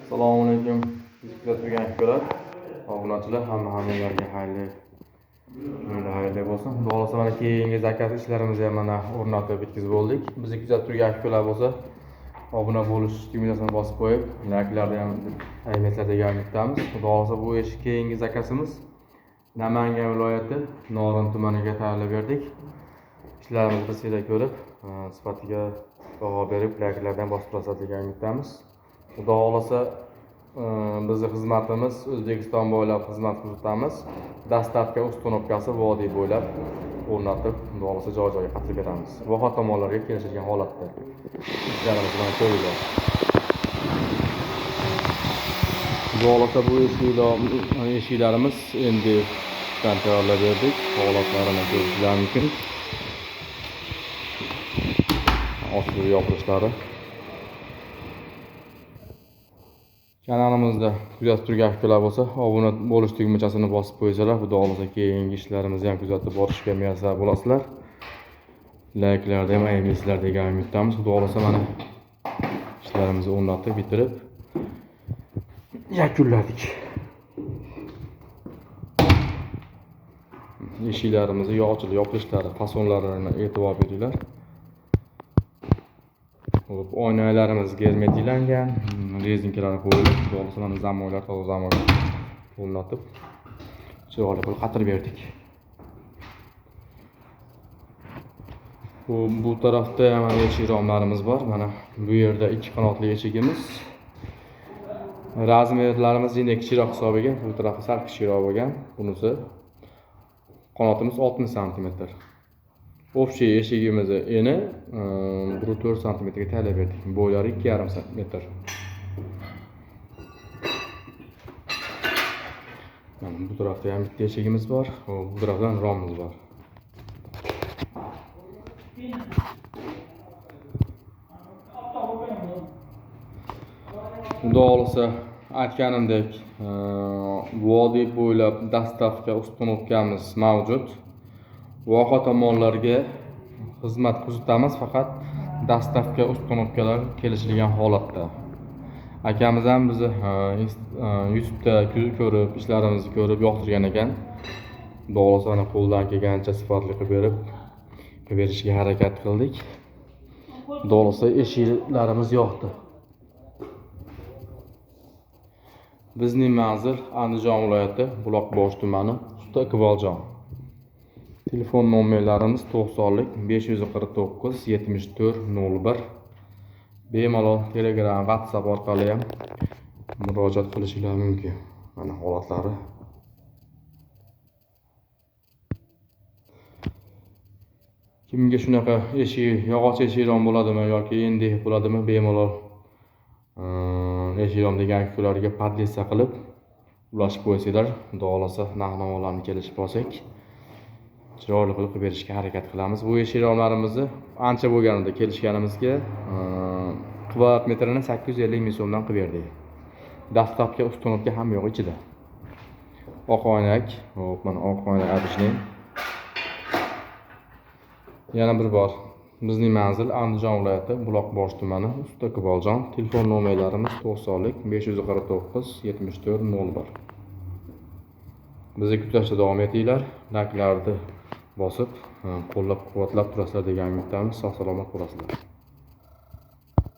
Assalomu alaykum. Bizni kuzatib turgan akalar, obunachilar, hammalarga xayrli kunlar, xayrli bo'lsin. Xudo xohlasa mana keyingi zakaz ishlarimizni ham mana o'rnatib bitkazib bo'ldik. Bizni kuzatib turgan akalar bo'lsa, obuna bo'lish tugmasini bosib qo'yib, layklarni ham aymaslar degan umiddamiz. Xudo xohlasa bu ish keyingi zakazimiz Namangan viloyati Norin tumaniga tayyorlab berdik. Ishlarimizni bilsanglar ko'rib, sifatiga baho berib, layklardan bosib turasizlar degan umiddamiz. Xudo xohlasa bizni xizmatimiz O'zbekiston bo'ylab xizmat ko'rsatamiz. Dastavka uстановkasi vodiy bo'ylab o'rnatib, xudo xohlasa joy-joyga qatirib beramiz. Voha tomonlarga kelishilgan holatda ishlarimiz bilan ko'ringlar. Xudo xohlasa bu eshiklarimiz endi tayyorlab berdik. Holatlarini ko'rishingiz mumkin. Ochilib yopilishlari. Kanalimizda kuzatib turgan akalar bo'lsa, obuna bo'lish tugmachasini bosib qo'ysalar, xudo xohlasa keyingi ishlarimizni ham kuzatib borishga muyassar bo'lasizlar. Layklarni ham ayamaysizlar degan umiddamiz. Xudo xohlasa mana ishlarimizni o'rnatib bitirib yakunladik. Eshiklarimizni ochilib yopilishlari, fasonlarini e'tibor beringlar. Hop, oynalarimiz germetiklangan, rezinkalar qo'yilib, xudo xohlasa mana zamoylar, toza zamoylar o'rnatib, chiroyli qilib qatirib berdik. Bu tarafda ham mana eshik romlarimiz bor. Mana bu yerda 2 qanotli eshigimiz. Razmerlarimiz endi kichikroq hisobiga, bu tarafi sal kichikroq bo'lgan. Bunisi qanotimiz 60 santimetr. Общий eshigimizni eni 1,4 santimetrga tayyorlab berdik. Bo'ylari 2,5 santimetr. Mana bu tarafda ham bitta eshigimiz bor, bu tarafdan romimiz bor. Xudo xohlasa aytganimdek, vodiy bo'ylab dastavka uстановkamiz mavjud. Voha tomonlarga xizmat ko'rsatamiz, faqat dastavka uстановkalar kelishilgan holatda. Akamiz ham bizni YouTube'da ko'rib, ishlarimizni ko'rib yoqtirgan ekan. Xudo xohlasa mana qo'ldan kelgancha sifatli qilib berishga harakat qildik. Xudo xohlasa eshiklarimiz yoqdi. Bizning manzil Andijon viloyati, Buloqboshi tumani, Usta Iqboljon. Telefon nomerlarimiz 90 549 74 01. Bemalol Telegram, WhatsApp orqali ham murojaat qilishingiz mumkin. Mana holatlari. Kimga shunaqa eshik, yog'och eshikron bo'ladimi yoki endi bo'ladimi, bemalol eshikron degan ukalarga podlesa qilib ulashib qo'ysanglar, xudo xohlasa narx-navolarni kelishib olsak, chiroyli qilib berishga harakat qilamiz. Bu eshiklarimizni ancha bo'lganida kelishganimizga kvadrat metrini 850 ming so'mdan qilib berdik. Dastavka uстановka ham yo'q ichida. Oq oynak, hop, mana oq oynak обычный. Yana bir bor bizning manzil Andijon viloyati, Buloqboshi tumani, Usta Iqboljon. Telefon nomerlarimiz 90 549 74 01. Bizni kuzatishda davom etinglar. Layklarni bosib, qo'llab-quvvatlab turasizlar degan umiddamiz. Sog' salomat bo'lasizlar.